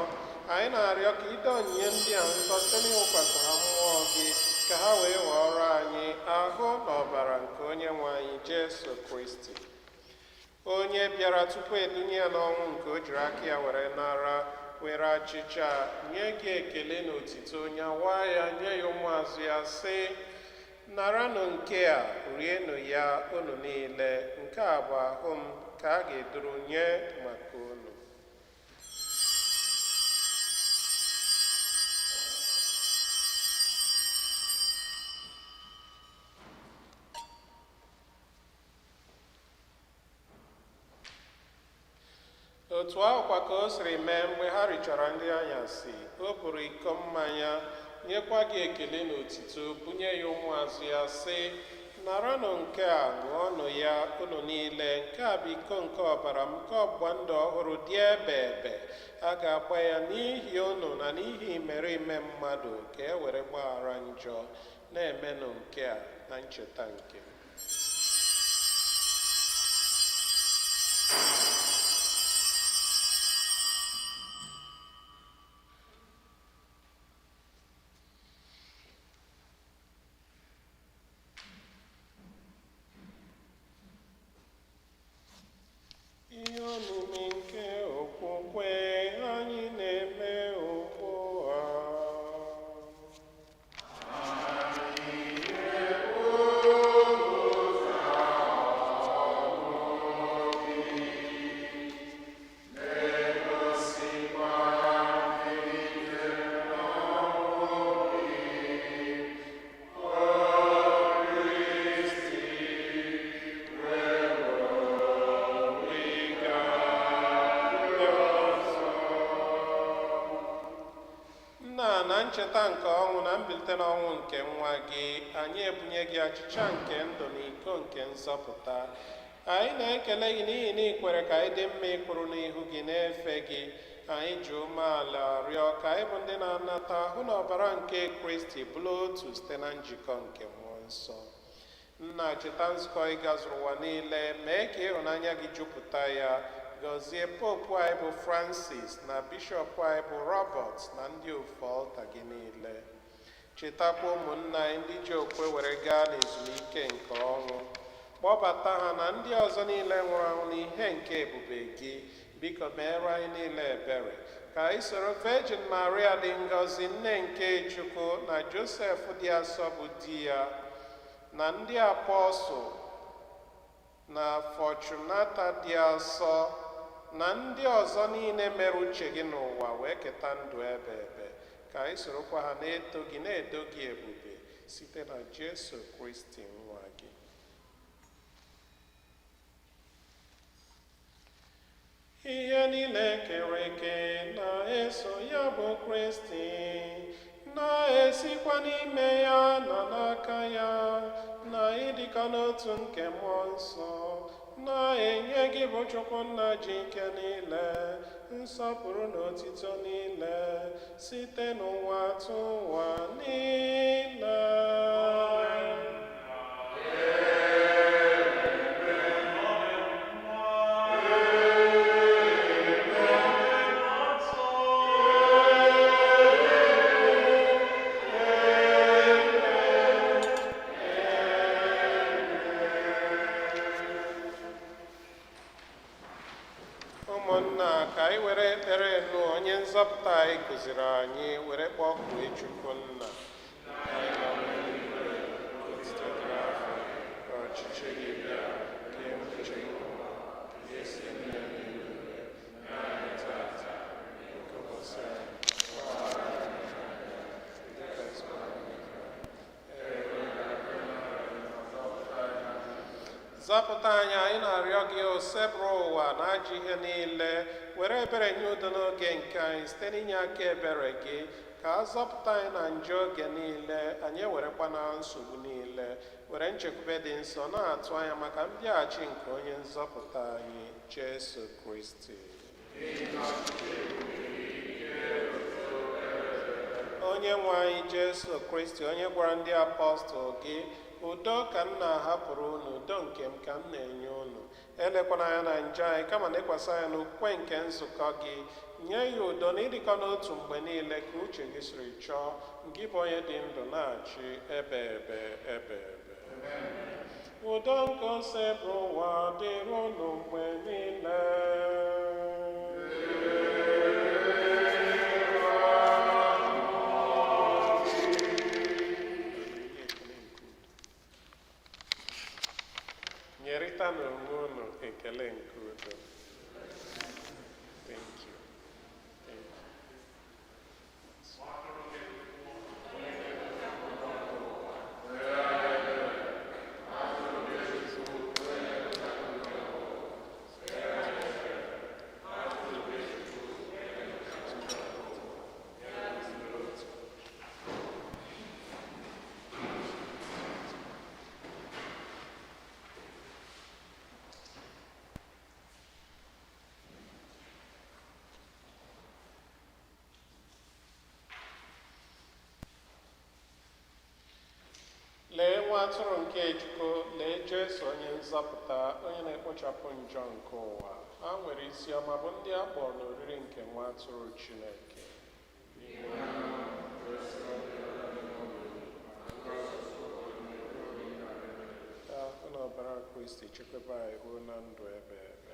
Anyị na-arịọ ka ido onyinye ndị a nsọ site n'ịwụkwasị ha mmụọ gị, ka ha wee ghọọrọ anyị ahụ na ọbara nke onye nwe anyị Jesu Kristi, onye bịara tupu edunye ya n'ọnwụ nke o jiri aka ya were nara, were achịcha nye gị ekele na otito, nyawa ya nye ya ụmụazụ ya, sị: naranụ nke a, rienụ ya unu niile, nke a bụ ahụ m ka a ga-eduru nye maka unu. Otu ahụkwa ka o siri mee mgbe ha richara nri anyasị, o buru iko mmanya, nyekwa gị ekele na otito, bunye ya ụmụazụ ya, sị: naranụ nke a, ṅụọnụ ya unu niile, nke a bụ iko nke ọbara m nke ọgbụgba ndụ ọhụrụ dị ebe ebe, a ga-agba ya n'ihi unu na n'ihi imerime mmadụ ka e were gbaghara njọ. Na-emenụ nke a na ncheta nke m. Ihe omimi nke okwukwe anyị na-eme ugbu a. Nna, na ncheta nke ọnwụ na mbilite n'ọnwụ nke nwa gị, anyị ebunye gị achịcha nke ndụ na iko nke nzọpụta. Anyị na-ekele gị n'ihi na ị kwere ka anyị dị mma ịkwụrụ n'ihu gị na-efe gị. Anyị ji umeala rịọ ka anyị bụ ndị na-anata ahụ na ọbara nke Kristi bụrụ otu site na njikọ nke Mmụọ Nsọ. Nna, cheta nzukọ ị gazuru ụwa niile, mee ka ịhụnanya gị jupụta ya. Gọzie popu anyị bụ Francis na bishọp anyị bụ Robert na ndị ofu ọlta gị niile. Chetakwa ụmụnna anyị ndị ji okwe were gaa n'ezumike nke ọnwụ, kpọbata ha na ndị ọzọ niile nwụrụ anwụ n'ihe nke ebube gị. Biko meere anyị niile ebere Ka anyị soro Virgin Maria dị ngọzi, nne nke Chukwu, na Josef dị asọ bụ di ya, na ndị apọstụl, na Fortunata dị asọ, na ndị ọzọ niile mere uche gị n'ụwa wee keta ndụ ebe ebe. Ka anyị sorokwa ha na-eto gị, na-edo gị ebube site na Jesu Kristi nwa gị. Ihe niile kere eke na-eso ya bụ Kristi, na-esikwa n'ime ya na n'aka ya, na ịdịkọ n'otu nke Mmụọ Nsọ, na-enye gị bụ Chukwu Nna ji ike niile, nsọpụrụ na otito niile, site n'ụwa tụ ụwa niile. Ụmụnna, ka anyị were ekpere nụ onye nzọpụta anyị kụziri anyị were kpọkue Chukwu Nna. Anyị nọ n'eluigwe, ka otuto dịrị aha gị, ka ọchịchị gị bịa, ka uche gị n'ụwa, ka esi eme ya n'eluigwe. Nye anyị tata nke ụbọchị anyị, gbaghara anyị njọ anyị, dịka esi gbaghara ndị Zọpụta anyị, anyị na-arịọ gị, o sebụrụ ụwa na ajọ ihe niile, were ebere nye udo n'oge nke anyị site n'inye aka ebere gị, ka a zọpụta anyị na njọ oge niile, anyị ewerekwa na nsogbu niile, were nchekwube dị nsọ na-atụ anya maka mbịaghachi nke onye nzọpụta anyị, Jesu Kristi. Onye nwe anyị Jesu Kristi, onye gwara ndị apọstụl gị, udo ka m na-ahapụrụ unu, udo nke m ka m na-enye unu. Elekwana anya na njọ anyị, kama lekwasị anya n'okwukwe nke nzukọ gị. Nye ya udo na ịdịkọ n'otu mgbe niile ka uche gị siri chọọ, gị bụ onye dị ndụ na-achị ebe ebe ebe ebe. Udo nke osebụ ụwa dịrị unu mgbe niile. Nyerịta n'onwe unu ekele nke udo. Thank you. Thank you. Lee nwa atụrụ nke Chukwu, lee Jesu onye nzọpụta, onye na-ekpochapụ njọ nke ụwa. Ha nwere isi ọma bụ ndị a kpọrọ n'oriri nke nwa atụrụ Chineke. Ka ahụ na ọbara Kristi chekwaba anyị ruo na ndụ ebe ebe.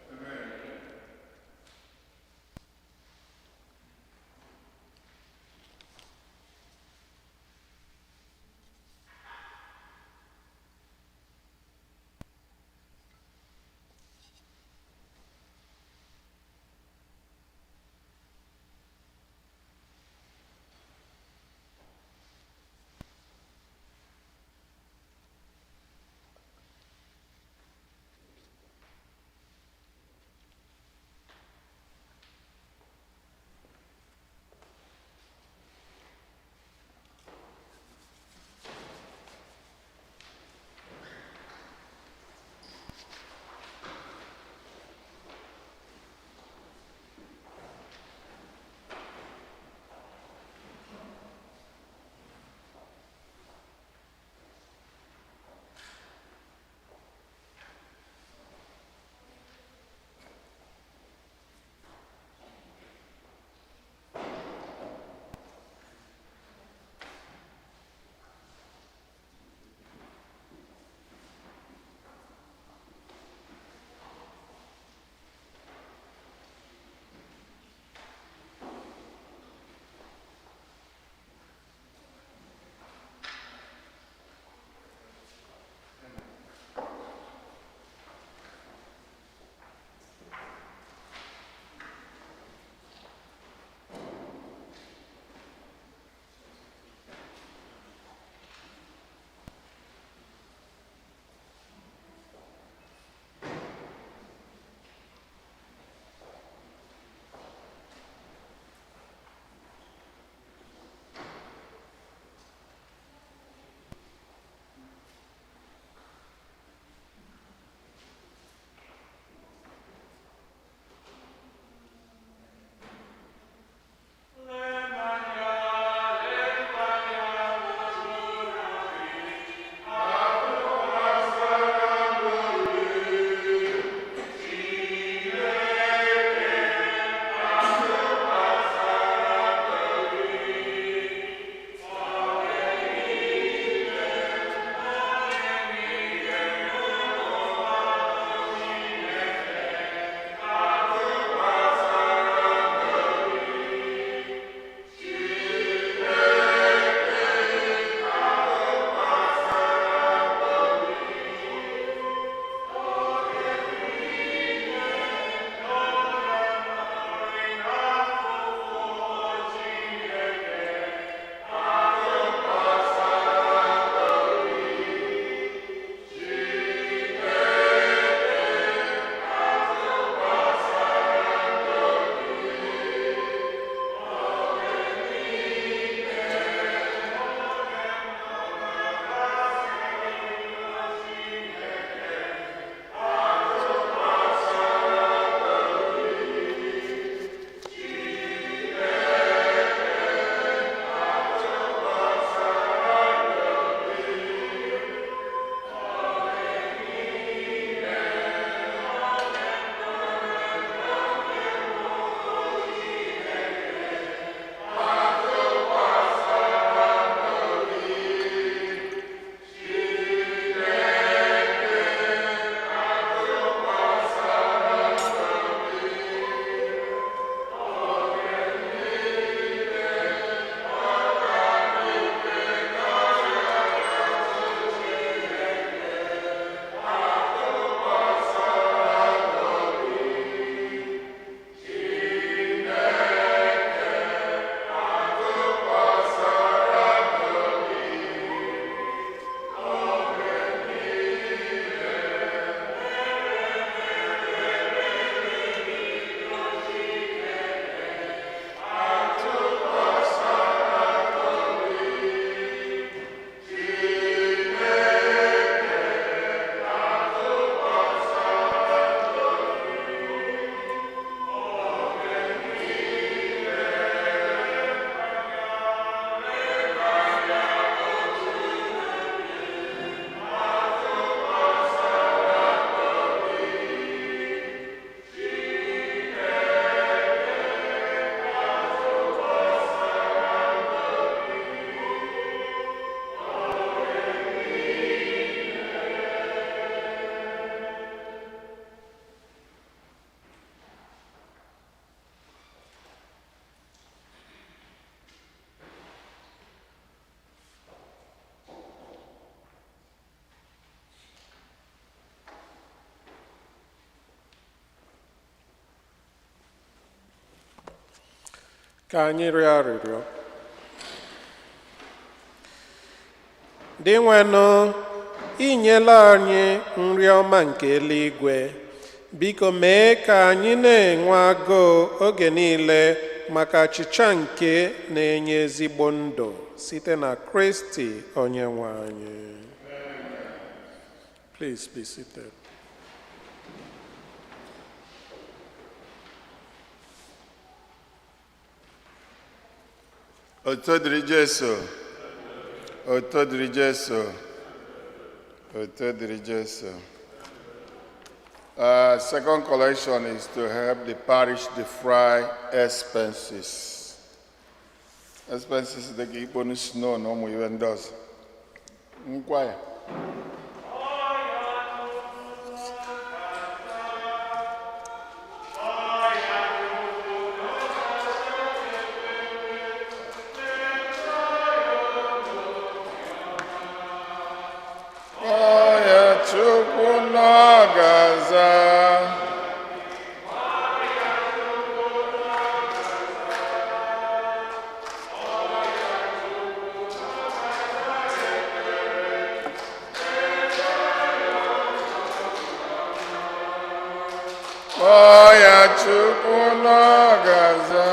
Ka anyị rịọ arịrịọ. Dinwenụ, inyela anyị nri ọma nke eluigwe. Biko mee ka anyị na-enwe agụụ oge niile maka achịcha nke na-enye ezigbo ndụ site na Kristi onye nwe anyị. Please be seated. Otuto dịrị Jesu. Otuto dịrị Jesu. Otuto dịrị Jesu. Second collection is to help the parish defray expenses. Expenses dị ka ikponu snow na ụmụ ihe ndị ọzọ. Nkwa ya. Ọya Chukwu n'ọgaza. Ọya Chukwu n'ọgaza.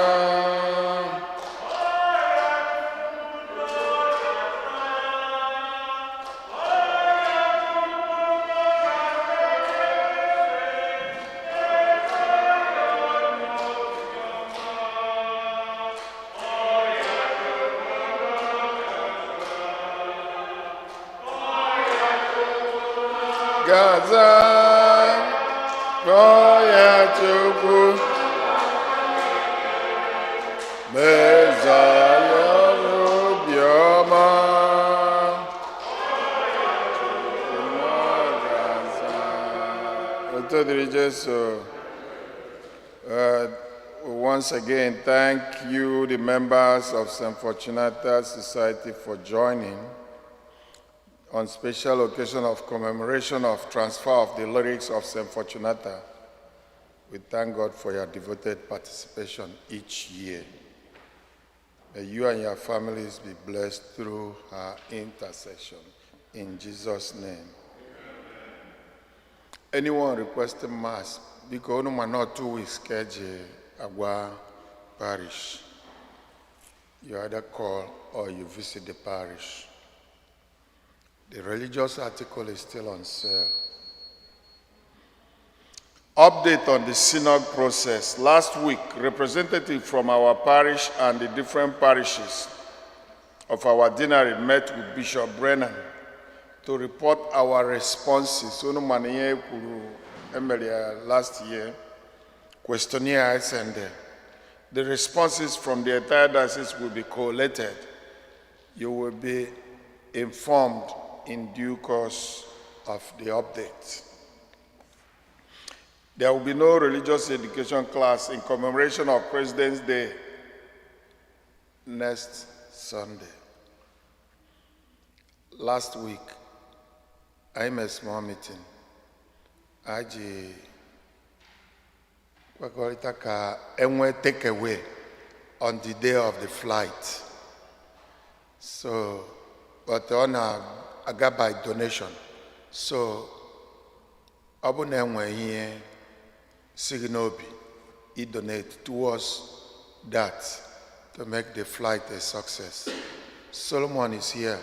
Gaza, kpọọ Chukwu, mezaya obiọma. Chukwu Gaza. Otuto dịrị Jesu. Once again, thank you, the members of St. Fortunata Society, for joining on special occasion of commemoration of transfer of the lyrics of St. Fortunata. We thank God for your devoted participation each year. May you and your families be blessed through her intercession. In Jesus' name. Anyone requesting Mass, because unu ma not 2 weeks ka eji agwa parish. You either call or you visit the parish. The religious article is still on sale. Update on the synod process. Last week, representative from our parish and the different parishes of our deanery met with Bishop Brennan to report our responses. Unu ma na ihe kwuru emere ya last year, questionnaire I sent them. The responses from the entire diocese will be collated. You will be informed in due course of the update. There will be no religious education class in commemoration of President's Day next Sunday. Last week, I made a small meeting. I ji kwekọrịta ka enwee takeaway on the day of the flight. So, but ọ na-aga by donation. So, ọ bụ na enwe ihe si gị n'obi i donate towards that to make the flight a success. Solomon is here.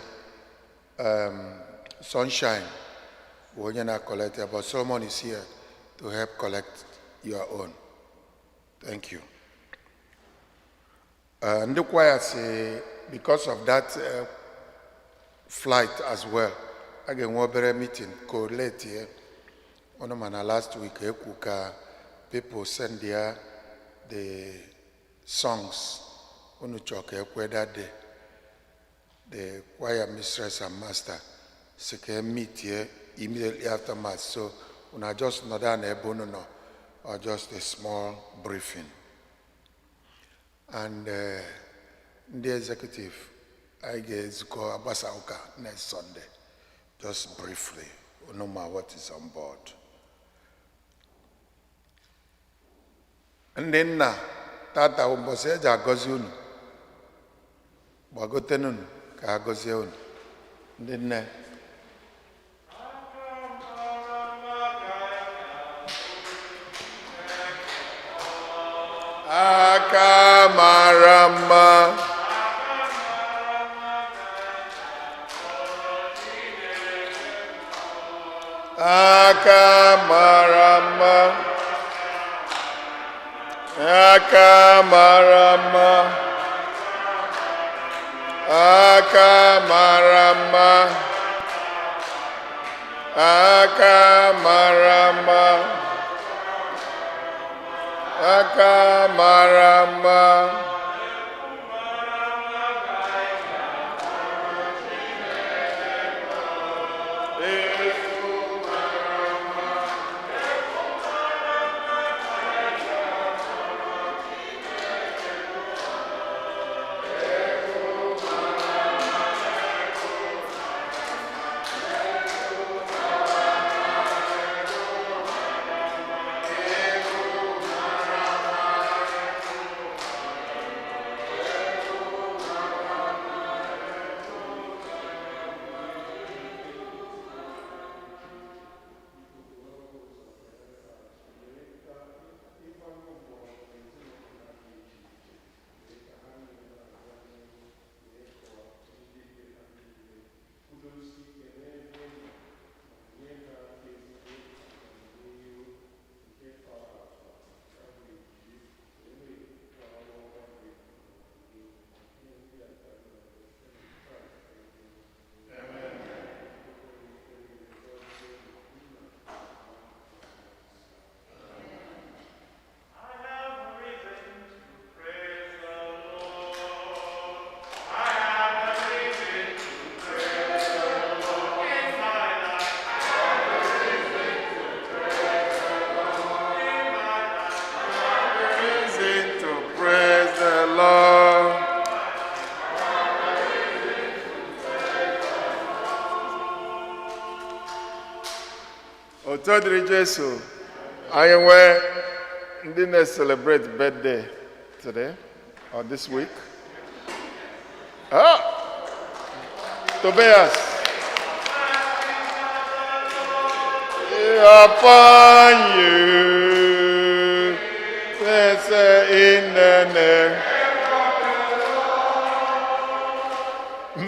Sunshine bụ onye na-collect ya, but Solomon is here to help collect your own. Thank you. Ndị choir si because of that flight as well, a ga-enwe obere meeting collate ya. Unu ma na last week ekwu ka people send their the songs unu chọọ ka ekwe that day. The choir mistress and master si ka e meet here immediately after Mass, so unu just nọdụ na ebe unu nọ, or just a small briefing. And ndị executive anyị ga-ezukọ agbasa ụka next Sunday, just briefly, unu ma what is on board. Ndị nna Tata bụ mbọsị eji agọzi unu. Gbagotenunu ka a gọzie unu. Ndị nne. Aka mara mma. Aka mara mma. Aka mara mma. Aka mara mma. Aka mara mma. Aka mara mma. Reason to praise the Lord. Otito dịrị Jesu, anyị nwee ndị na-celebrate birthday today or this week. Ah! Tobias. Upon you, blessed in the name.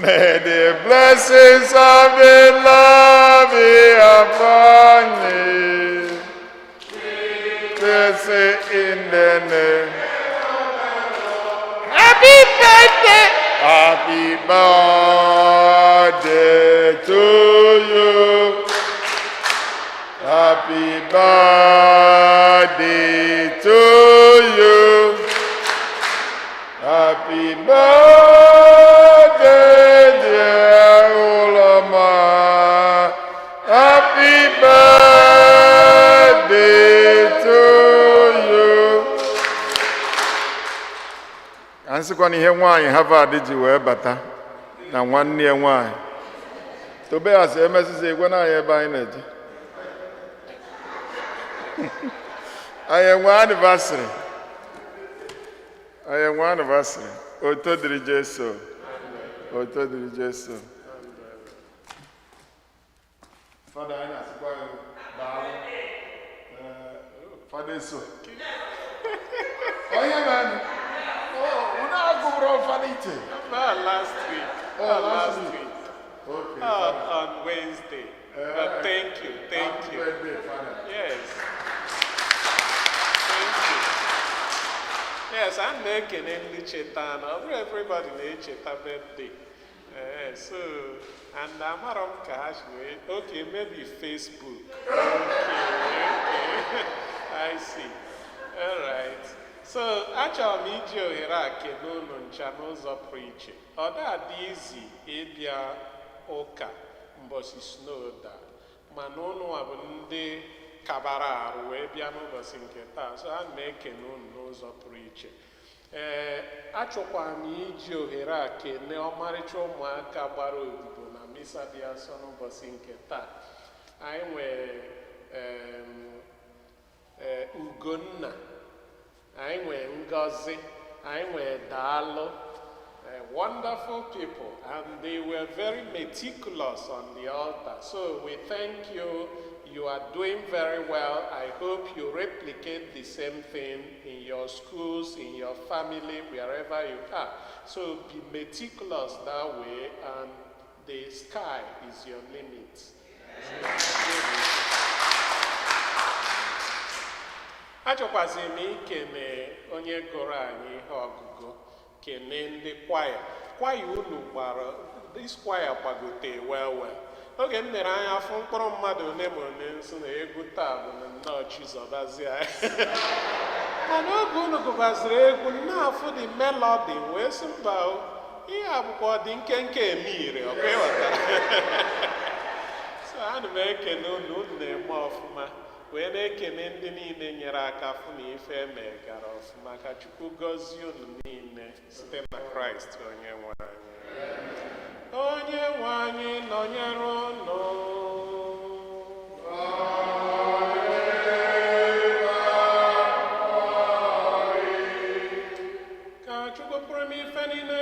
May the blessings of the Lord be upon you. Blessed in the name. Happy birthday! Happy birthday to you. Happy birthday to you. Happy birthday, dear Ulama. Happy birthday to you. Ka nsịkwa na ihe nwaanyị Harvard ji wee bata na nwanne ya nwaanyị. Tobias emesizi egwe na anyị ebe anyị na-eje. Anyị enwe anniversary. Anyị enwe anniversary. Otito dịrị Jesu. Otito dịrị Jesu. Fada, anyị na-asịkwa gị daalụ. Ee, Fada eso. Onye mere? Oh, unu agụbụrụ fada iche. Last week. Oh, Last last week. week. Okay. On Wednesday. But thank you, thank Happy you. birthday, Father. Yes. Thank you. Yes, I'm na-ekene ndị cheta na ọ bụrụ everybody na-echeta birthday. So, and amarọ m ka ha si wee, okay, maybe Facebook. Okay. I see. All right. So, achọrọ m iji ohere a kene unu ncha n'ụzọ pụrụ iche. Ọ da-adị izi ịbịa ụka mbọchị snow daa, mana unu bụ ndị kabara arụ wee bịa n'ụbọchị nke taa, so a na-ekene unu n'ụzọ pụrụ iche. Ee, achọkwara m iji ohere a kene ọmarịcha ụmụaka gbara odibo na misa dị asọ n'ụbọchị nke taa. Anyị nwere Ugonna, Anyị nwee Ngozi, anyị nwee Daalụ. Wonderful people, and they were very meticulous on the altar. So we thank you. You are doing very well. I hope you replicate the same thing in your schools, in your family, wherever you are. So be meticulous that way, and the sky is your limit. Achọkwazị m ikene onye gụrụ anyị ihe ọgụgụ, kene ndị kwaya. Kwaya unu gbara, this kwaya gbagote well well. Oge m lere anya afụ mkpụrụ mmadụ ole ma ole nso na egwu taa bụ na nnọọ Chizọbazie anyị. Mana oge unu gụbaziri egwu na-afụ the melody, wee sị mba o, ihe a bụkwa ọ dị nkenke eme ire ọkwa ịghọtara. So ana m ekene unu, unu na-eme ọfụma, wee na-ekene ndị niile nyere aka fụ na ife eme gara ọfụma. Ka Chukwu gọzie unu niile site na Kraịst onye nwe anyị. Onye nwe anyị nọnyere unu. Ka Chukwu pụrụ ime ife niile.